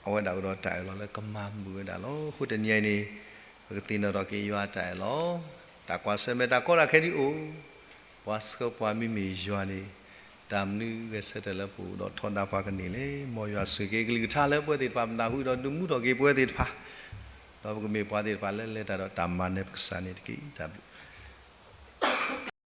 အဝဲဒၣ်အိၣ်ဒီးတၢ်အၢၣ်လီၤလၢကမၤမုာ်ဝဲဒၣ်လီၤ. အဃိတနံၤအံၤန့ၣ် ပကသ့ၣ်နီၣ်ထီၣ်က့ၤယွၤအတၢ်အၢၣ်လီၤ, တၢ်ကွၢ်ဆၢၣ်မဲာ်တၢ်ကီတၢ်ခဲဒ်အိၣ်, ပှၤဆှၢပှၤမ့မ့ၢ်ယွၤန့ၣ် တၢ်မနုၤဂဲၤဆၢထၢၣ်လၢပအိၣ်ဒီးထီဒါပှၤကန့ၢ်လဲၣ်. မ်ယွၤဆိၣ်ဂ့ၤက့ၤကလုၢ်ကထါလၢပဝဲသ့ၣ်တဖၣ် ပနၢ်ဟူဒီးဒုးမူထီၣ်က့ၤပဝဲသ့ၣ်တဖၣ်, ဒီးပကမ့ၢ်ပှၤသ့ၣ်တဖၣ်လၢလဲၤတၢ်ဒီးတၢ်မၤနၢၤပကစၢ်န့ၣ်တက့ၢ်. တၢ်ဘျုး